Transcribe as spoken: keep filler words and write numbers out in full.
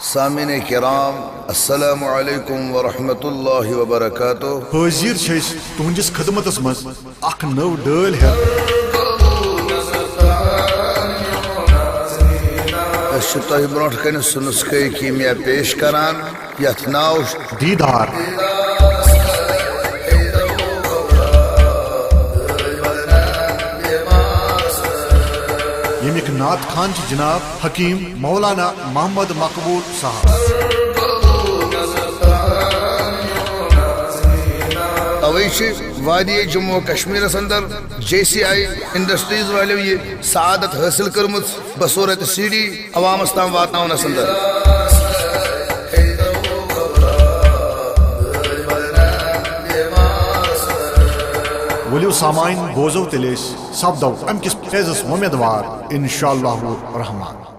سامعین کرام، السلام علیکم ورحمۃ اللہ وبرکاتہ۔ حٲضِر چھِ أسۍ تُہنٛدِس خدمتس منٛز اکھ نٔو ڈٲلۍ ہٮ۪تھ۔ أسۍ چھِ تۄہہِ برونٛٹھ کنہِ سُہ نسخہٕ کیٖمیا پیش کران، یتھ ناو چھُ دیٖدار۔ ییٚمیُک نعت خوان چھِ جناب حکیم مولانا محمد مقبول صاحب۔ توے چھِ وادی جموں و کشمیرس اندر جے سی آئی انڈسٹریز والیو یہِ سعادت حٲصِل کٔرمٕژ بصورت سی ڈی عوامس تام واتناونس اندر۔ ؤلِو سامعین، بوزو تیٚلہِ أسۍ سپدو امہِ کِس فیضس وۄمیدوار، انشاءاللہ الرحمن۔